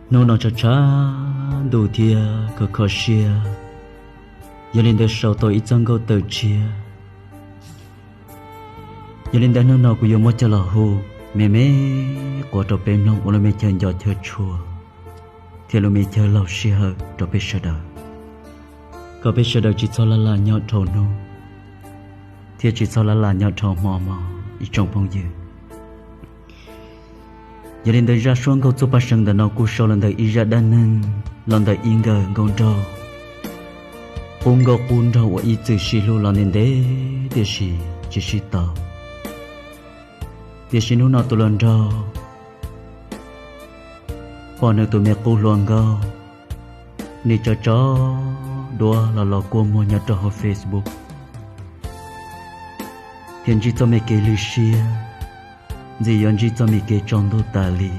Hnub no tshav tshav ntuj thiab kho kho siab, yog li ntawd sau tau ib txoj nkauj tawm tshiab. Yog li ntawd hnub no kuv yuav muab coj los hu me me quas rau peb mloog ua lub me chaw nco chaw tshua thiab lub me chaw laug sij hawm rau peb sawv daws, kom peb sawv daws tsis txhob laj laj nyob dhau hnub thiab tsis txhob laj laj nyob dhau hmo mog ib tsoom phooj ywg. Yog li ntawd zaj suab nkauj txuj paj seev ntawm no kuj sau los ntawm ib zaj dab neeg los ntawm ib nkawm nkauj nraug, qub nkauj qub nraug uas ib txwm sib hlub los ntev ntev tiam sis tsis sib tau. Tiam sis hnub no tus hluas nraug pom nws tus me qub hluas nkauj, nws tso tso duab los los kua muag nyob rau hauv Facebook, thiab ntsib txoj me kev lwj siab, ntxim yuav ntsib txoj me kev tsaus ntuj tas li.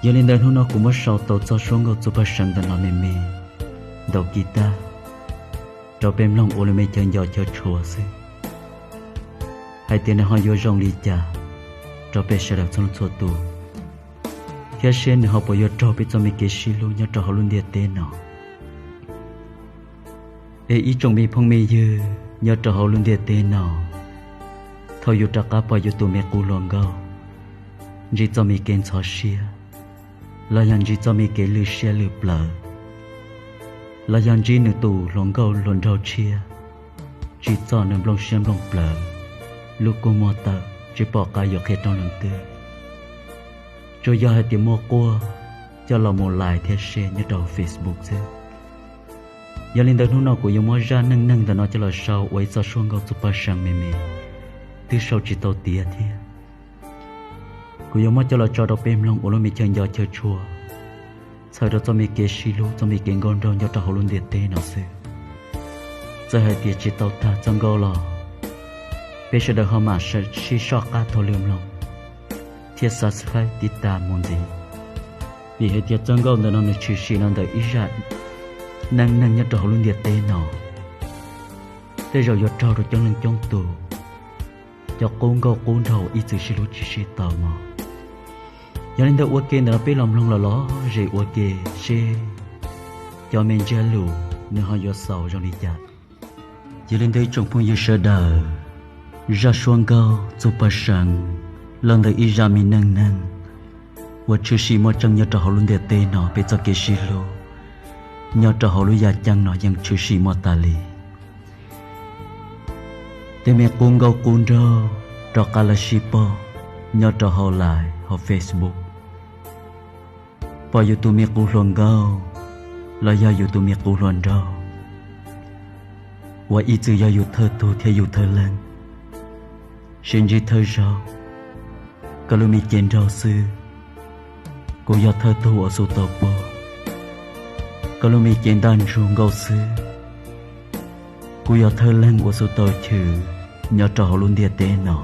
Yog li ntawd hnub no kuv muab sau tau txoj suab nkauj txuj paj seev ntawm no me me ntaus kis tag rau peb mloog ua lub me chaw nco chaw tshua xwb, hais tias nws ho yuav zoo li cas rau peb sawv daws txhua leej txhua tus, thiab seb nws ho puas yuav raug peb txoj me kev sib hlub nyob rau hauv lub ntiaj teb no. Es ib tsoom me phooj me ywg nyob rau hauv lub ntiaj teb no, thaum yus rov qab pom yus tus me qub hluas nkauj ntsib txoj me kev ntxhov siab, los yog ntsib txoj me kev lwj siab lwj plawv, los yog ntsib nws tus hluas nkauj hluas nraug tshiab tsim txom nws nplooj siab nplooj plawv, lub kua muag tawm tsis pom qab yuav qhia rau leej twg, tsuas yog hais tias muaj quaj coj los mus like thiab share nyob rau Facebook xwb. Yog li ntawd hnub no kuv yuav muab zaj neej neeg ntawm no coj los sau ua ib txoj suab nkauj txuj paj seev me me, twb sau tsis tau tiav thiab. Kuv yuav muab coj los tso rau peb mloog ua lub me chaw nco chaw tshua, txhawm rau txoj me kev sib hlub txoj me kev nkauj nraug nyob rau hauv lub ntiaj teb no xwb. Txawm hais tias tsis tau tag txoj nkauj los peb sawv daws ho mam sib soj qab taug lw mloog thiab subscribe tiv tas mus ntxiv, vim hais tias txoj nkauj ntawm no nws tshwm sim los ntawm ib zaj neej neeg nyob rau hauv lub ntiaj teb no, tej zaum yuav raug rau coob leej coob tus cov qub nkauj qub nraug ib txwm sib hlub tsis sib tau no. Yog li ntawd ua ke ntawm no peb los mloog los lom zem ua ke seb cov me ntsiab lus nws ho yuav xaus zoo li cas. Yog li ntawd ib tsoom phooj ywg sawv daws, zaj suab nkauj txuj paj seev los ntawm ib zaj me neej neeg uas tshwm sim muaj tseeb nyob rau hauv lub ntiaj teb no, peb txoj kev sib hlub nyob rau hauv lub yaj ceeb no yeej tshwm sim muaj tas li. Tej me qub nkauj qub nraug rov qab los sib pom nyob rau hauv live hauv Facebook, pom yus tus me qub hluas nkauj los yog yus tus me qub hluas nraug uas ib txwm yog yus thawj tug thiab yus thawj leeg, sib ntsib thawj zaug, koj lub me cev nraug xwb, kuv yog thawj tug uas xub tau puag, koj lub me cev ntaj ntsug nkauj xwb, kuv yog thawj leeg uas xub tau chwv nyob rau hauv lub ntiaj teb no.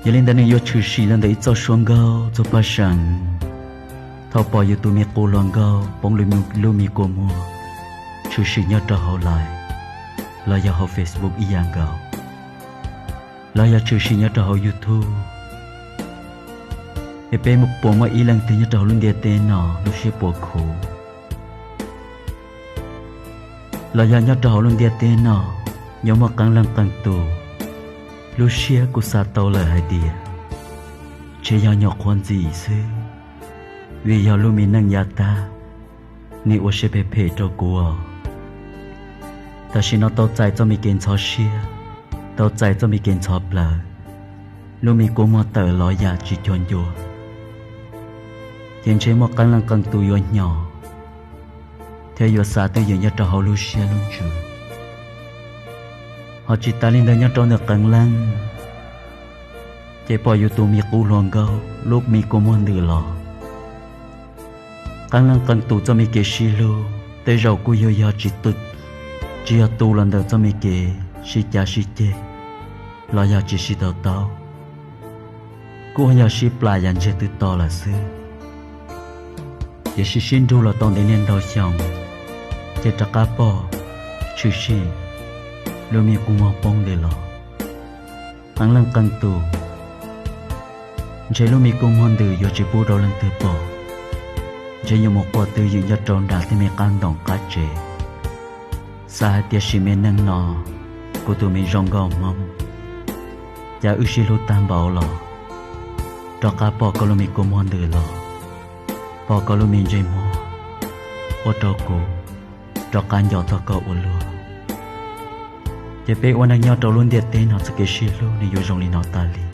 Yog li ntawd nws yuav tshwm sim los ntawm ib txoj suab nkauj txuj paj seev, thaum pom yus tus me qub hluas nkauj poob lub me kua muag tshwm sim nyob rau hauv live los yog hauv Facebook ib yam nkaus, los yog tshwm sim nyob rau hauv YouTube, es peb puas muaj ib leej twg nyob rau hauv lub ntiaj teb no lub siab puas khuv, los yog nyob rau hauv lub ntiaj teb no yuav muaj qee leej qee tus lub siab kuj xav tau lawm hais tias ntshe yog nyuam qhuav ntxim xwb, vim yog lub me neej yav tag nws ua siab phem phem rau kuv os. Tam sim no tau txais txoj me kev ntxhov siab, tau txais txoj me kev ntxhov plawv, lub me kua muag tawm los yam tsis cuag ncua, ces ntshe muaj qee leej qee tus yuav hnyo thiab yuav xav twj ywm nyob rau hauv lub siab lub ntsws. Ho tsis tas li ntawd nyob rau ntawm qee leej, ces pom yus tus me qub hluas nkauj lub me kua muag ntws los, qee leej qee tus txoj me kev sib hlub tej zaum kuj yog yog tsis tu, tsis yog tu los ntawm txoj me kev sib cav sib ceg los yog tsis sib tau taub, kuj yog sib plam yam ntsiag twb to lawm xwb. Tiam sis sib nrug los tau ntev niaj ntau xyoo, ces rov qab pom tshwm sim lub me kua muag poob ntws los. Qee leej qee tus Ntshe lub me kua muag ntws yuav tsis pub rau leej twg pom, ntshe yuav mus quaj twj ywm nyob rau nram tej me qab ntoo qab tsev. Xav hais tias sim me neej no kuv tus me zoo nkauj Hmoob, cas wb sib hlub tag npaum los rov qab pom koj lub me kua muag ntws los, pom koj lub me ntsej muag ua rau kuv rov qab nco txog koj ua luaj. Ces peb ua neej nyob rau lub ntiaj teb no txoj kev sib hlub nws yuav zoo li no tas li.